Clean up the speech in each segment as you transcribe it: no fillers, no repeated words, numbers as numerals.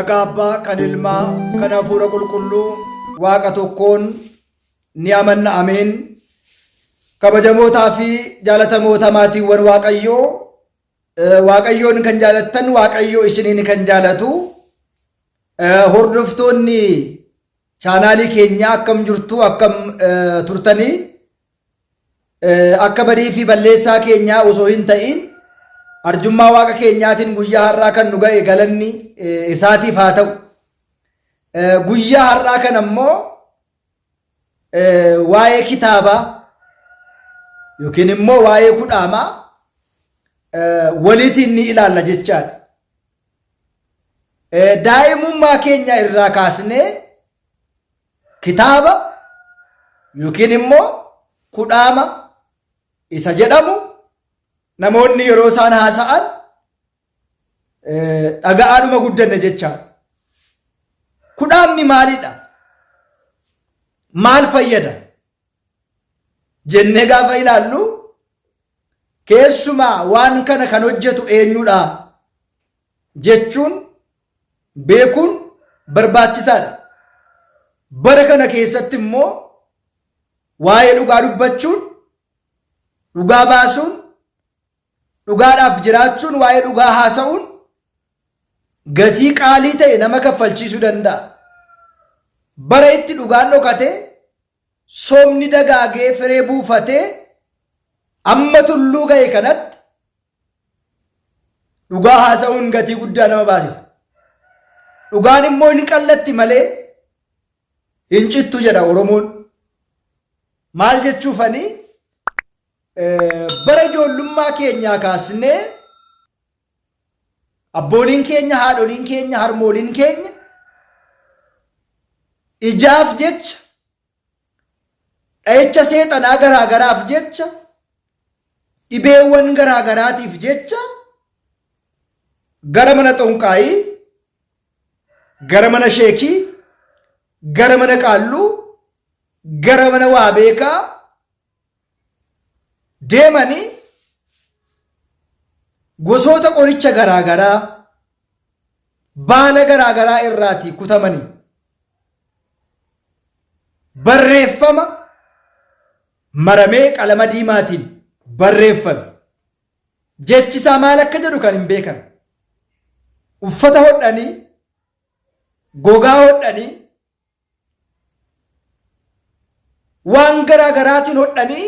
Maqaa Abbaa kan Ilmaa kan Hafuura Qulqulluu Waaqa tokkoon ni amanna ameen. Kabajamootaa fi jaalatamoota maatiiwwan Waaqayyoo Waaqayyoon kan jaalattan Waaqayyo isiniin kan jaalatu hordoftoonni chaanaalii keenyaa akkam jirtu akkam turtanii Akka badii fi balleessaa keenyaa osoo hin ta'iin arjummaa Waaqa keenyaatiin guyyaa har'aa kan nu ga'e galanni isaatiif haa ta'u. Guyyaa har'aa kana immoo waa'ee kitaabaa yookiin immoo waa'ee kudhaamaa waliitiin ni ilaalla jechaadha. Daa'imummaa keenya irraa kaasnee Kitaaba yookiin immoo kudhaama isa jedhamu namoonni yeroo isaan haasa'an dhaga'aadhuma guddanne jechaadha. Kudhaamni maalidha? Maal fayyada? Jennee gaafa ilaallu keessumaa waan kana kan hojjetu eenyudha jechuun beekuun barbaachisaadha. Bara kana keessatti immoo waa'ee dhugaa dubbachuun, dhugaa baasuun, dhugaadhaaf jiraachuun, waa'ee dhugaa haasa'uun gatii qaalii ta'e nama kaffalchiisuu danda'a. Bara itti dhugaan dhokatee, sobni dagaagee firee buufatee amma tulluu ga'e kanatti Dhugaa haasa'uun gatii guddaa nama baasisa. Dhugaan immoo hin qallatti malee hin cittu jedha Oromoon. Maal jechuufani bara ijoollummaa keenyaa kaasnee abbooliin keenya, haadholiin keenya, harmooliin keenya ijaaf jecha Dha'icha seexanaa garaa garaaf jecha, dhibeewwan garaa garaatiif jecha gara mana xonqaayii, gara mana sheekii, gara mana qaalluu, gara mana waa beekaa deemanii gosoota qoricha garaa garaa baala garaa garaa irraatii kutamanii barreeffama maramee qalama diimaatiin barreeffame. Jechi isaa maal akka jedhu kan hin beekan. Uffata hodhanii, gogaa hodhanii, waan garaa garaatiin hodhanii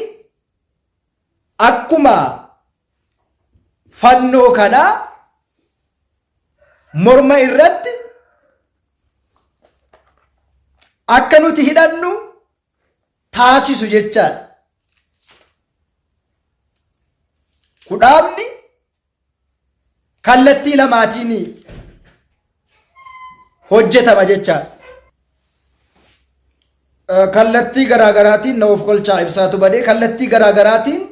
akkuma fannoo kanaa morma irratti akka nuti hidhannu taasisu jechaadha. Kudhaamni kallattii lamaatiin hojjetama jechaadha. Kallattii garaa garaatiin na of kolchaa ibsaatu badee kallattii garaa garaatiin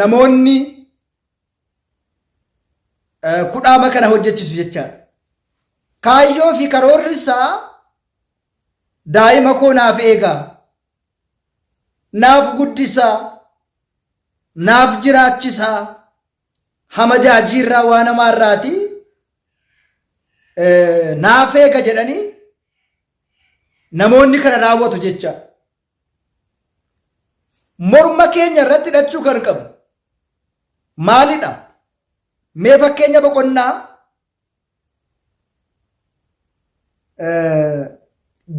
namoonni kudhaama kana hojjechisu jechaadha. Kaayyoo fi karoorri isaa daa'ima koo naaf eegaa, naaf guddisaa, naaf jiraachisaa, hama jaajiirraa waan hamaarraatii naaf eega jedhanii namoonni kana raawwatu jecha. Morma keenya irratti hidhachuu kan qabu maalidha? Mee fakkeenya boqonnaa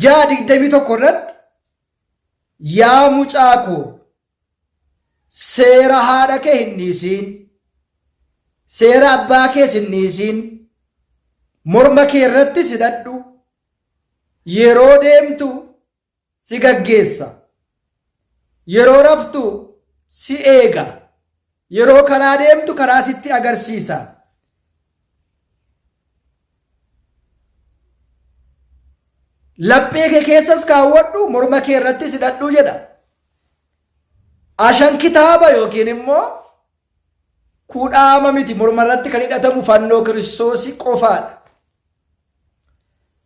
6:21 irratti yaa mucaa koo seera haadha kee hin dhiisiin seera abbaa kees hin dhiisiin morma kee irrattis hidhadhu yeroo deemtu si gaggeessa. Yeroo raftu si eega. Yeroo karaa deemtu karaa sitti agarsiisa. Laphee kee keessas kaawwadhu morma kee irrattis hidhadhu jedha. Ashan kitaaba yookiin immoo kudhaama miti morma irratti kan hidhatamu fannoo Kiristoosii qofaadha.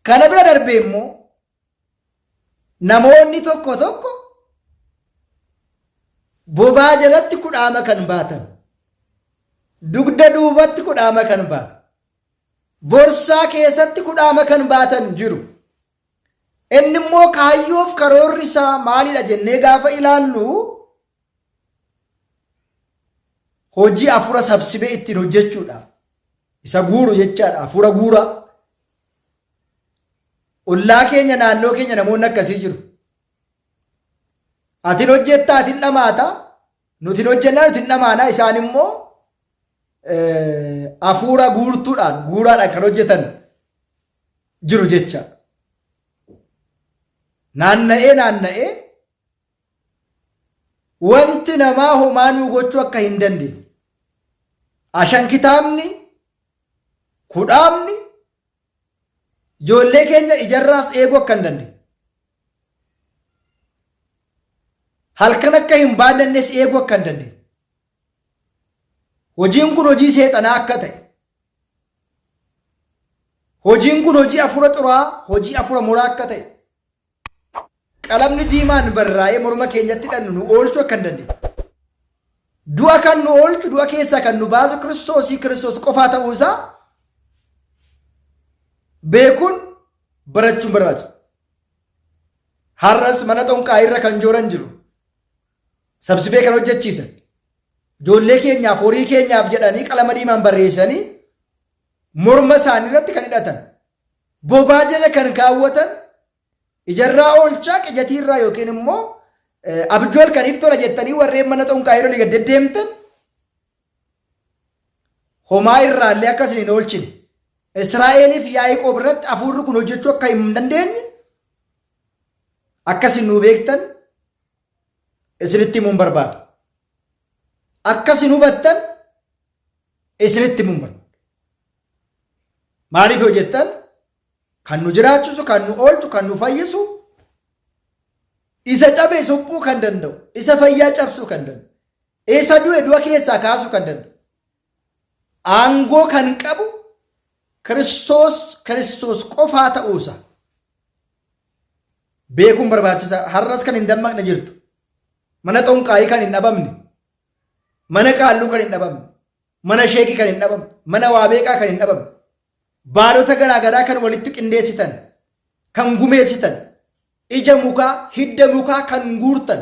Kana bira darbee immoo Namoonni tokko tokko bobaa jalatti kudhaama kan baatan, dugda duubatti kudhaama kan baatan, Borsaa keessatti kudhaama kan baatan jiru. Inni immoo kaayyoof karoorri isaa maalidha jennee gaafa ilaallu hojii hafuura sabsibee ittiin hojjechuudha. Isa guuru jechaadha. Hafuura guuraa. Ollaa keenya naannoo keenya namoonni akkasii jiru. Atin hojjetta atin dhamaata nuti hin hojjennaa nuti hin dhamaanaa isaan immoo hafuura guurtuudhaan guuraadhaan kan hojjetan jiru jecha. Naanna'ee naanna'ee wanti namaa homaa nuu gochuu akka hin dandeenye. Ashan kitaabni kudhaamni ijoollee keenya ijarraas eeguu akka hin dandeenye. Halkan akka hin baadhannes eeguu akka hin dandeenye. Hojiin kun hojii seexanaa akka ta'e. Hojiin kun hojii hafuura xuraa'aa, hojii hafuura muraa akka ta'e. Qalamni diimaan barraa'ee morma keenyatti hidhannu nu oolchuu akka hin dandeenye. Du'a kan nu oolchu, du'a keessaa kan nu baasu Kiristoosii Kiristoos qofaa ta'uu isaa beekuun barachuun barbaachisa. Har'as mana xonqaa irra kan jooran jiru. Sabsibee kan hojjechiisan. Ijoollee keenyaaf horii keenyaaf jedhanii qalama diimaan barreessanii morma isaanii irratti kan hidhatan. Bobaa jala kan kaawwatan ijarraa oolchaa qijatiirraa yookiin immoo abjuu halkaniif tola jettanii warreen mana xonqaa yeroo gad deddeemtan homaa irraallee akka isin hin oolchine. Israa'eliif Yaaqoob irratti hafuurri kun hojjechuu akka hin dandeenye akka isin nuu beektan isinitti himuun barbaada. Akka isin hubattan isinitti himuun barbaada. Maaliif yoo jettan kan nu jiraachisu, kan nu oolchu, kan nu fayyisu, isa cabe suphuu kan danda'u, isa fayyaa cabsuu kan danda'u, isa du'e du'a keessaa kaasuu kan danda'u, aangoo kan qabu Kiristoos Kiristoos qofaa ta'uusa beekuun barbaachisaa. Har'as kan hin dammaqne jirtu. Mana xonqaayii kan hin dhabamne, mana qaalluu kan hin dhabamne, mana sheekii kan hin dhabamne, mana waa beeqaa kan hin dhabamne, baalota garaa garaa kan walitti qindeessitan, kan gumeessitan, ija mukaa, hidda mukaa kan guurtan,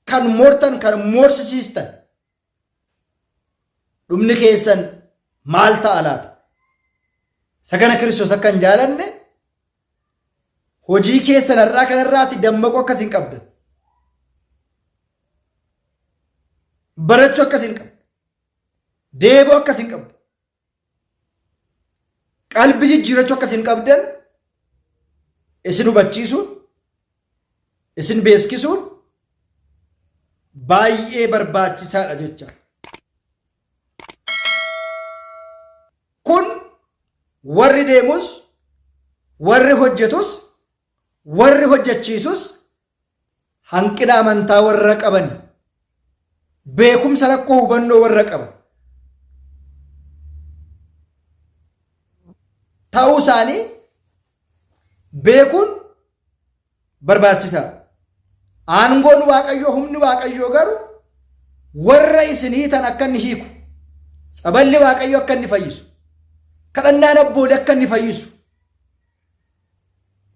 kan mortan, kan morsisiistan. Dhumni keessan maal ta'a laata? Sagana Kiristoos akka hin jaalanne hojii keessan har'aa kanarraati dammaquu akkas hin qabdan. Barachuu akkas hin qabdan. Deebi'uu akkas hin qabdan. Qalbii jijjiirachuu akkas hin qabdan isin hubachiisuun isin beeskisuun baay'ee barbaachisaadha jecha. Kun warri deemus warri hojjetus warri hojjechiisus hanqina amantaa warra qabani beekumsa rakkoo hubannoo warra qaban ta'uu isaanii beekuun barbaachisaadha. Aangoon Waaqayyoo humni Waaqayyoo garuu warra isin hiitan akka inni hiiku, tsaballi Waaqayyoo akka inni fayyisu, kadhannaan abboolee akka inni fayyisu,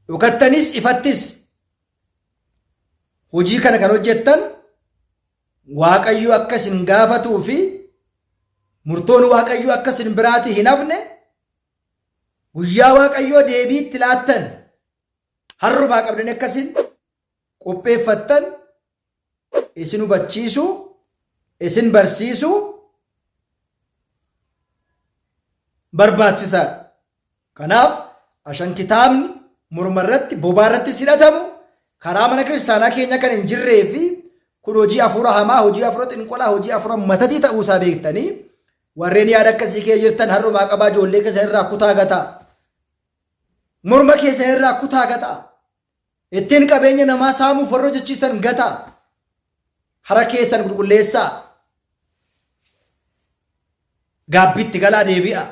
dhokattanis ifattis hojii kana kan hojjettan Waaqayyo akka isin gaafatuu fi murtoon Waaqayyo akka isin biraatii hin hafne guyyaa Waaqayyoo deebii itti laattan harrumaa qabdanii akka isin qopheeffattan isin hubachiisuu isin barsiisuu barbaachisaadha. Kanaaf ashan kitaabni morma irratti bobaa irrattis hidhatamu karaa mana kiristaanaa keenya kan hin jirree fi kun hojii hafuura hamaa, hojii hafuura xinqolaa, hojii hafuura matatii ta'uusaa beektanii warreen yaada akkasii kee jirtan har'umaa qabaa ijoollee keessan irraa kutaa gataa. Morma keessan irraa kutaa gataa. Ittiin qabeenya namaa saamuuf warra hojjechiistan gataa. Hara keessan qulqulleessaa. Gaabbiitti galaa deebi'a.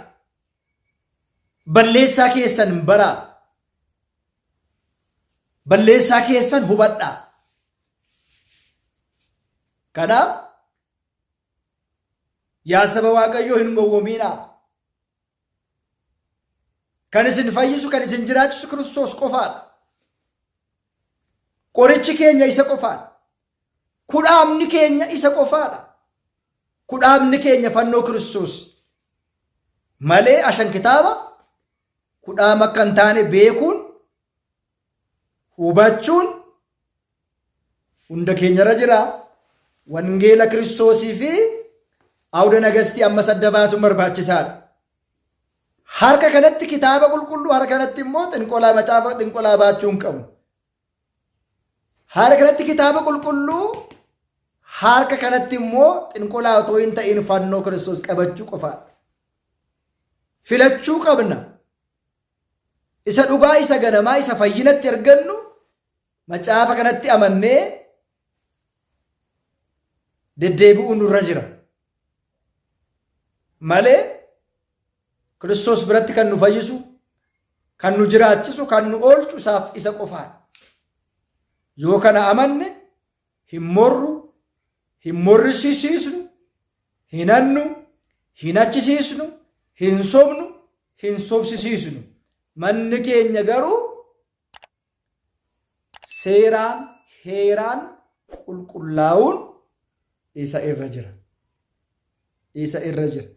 Balleessaa keessan baraa. Balleessaa keessan hubadhaa. Kanaaf yaa saba Waaqayyoo hin gowwomiinaa. Kan isin fayyisu, kan isin jiraachisu Kiristoos qofaadha. Qorichi keenya isa qofaadha. Kudhaamni keenya isa qofaadha. Kudhaamni keenya fannoo Kiristoos malee ashan kitaaba kudhaama akka hin taane beekuun hubachuun hunda keenyarra jira. Wangeela Kiristoosii fi awda nagastii ammas adda baasuun barbaachisaadha. Harka kanatti kitaaba qulqulluu, harka kanatti immoo xinqolaa macaafa xinqolaa baachuu hin qabu. Harka kanatti kitaaba qulqulluu, harka kanatti immoo xinqolaa otoo hin ta'in fannoo Kiristoos qabachuu qofaadha. Filachuu qabna. Isa dhugaa, isa ganamaa, isa fayyinatti argannu macaafa kanatti amannee deddeebi'uun nurra jira. Malee Kiristoos biratti kan nu fayyisu, kan nu jiraachisu, kan nu oolchu isaaf isa qofaadha. Yoo kana amanne hin morru, hin morrisiisnu, hin hannu, hin achisiisnu, hin sobnu, hin sobsisiisnu. Manni keenya garuu seeraan heeraan qulqullaa'uun isa irra jira. Isa irra jira.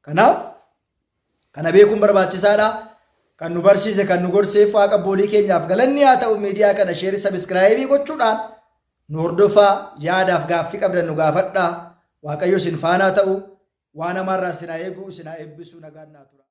Kanaaf kana beekuun barbaachisaadha. Kan nu barsiise, kan nu gorseef Waaqa abboolii keenyaaf galanni haa ta'u. Miidiyaa kana share, subscribe gochuudhaan nu hordofaa, yaadaaf gaaffii qabdan nu gaafadhaa. Waaqayyo isin faanaa ta'u, waan hamaarraa isin haa eegu, isin haa eebbisu, nagaan naa tura.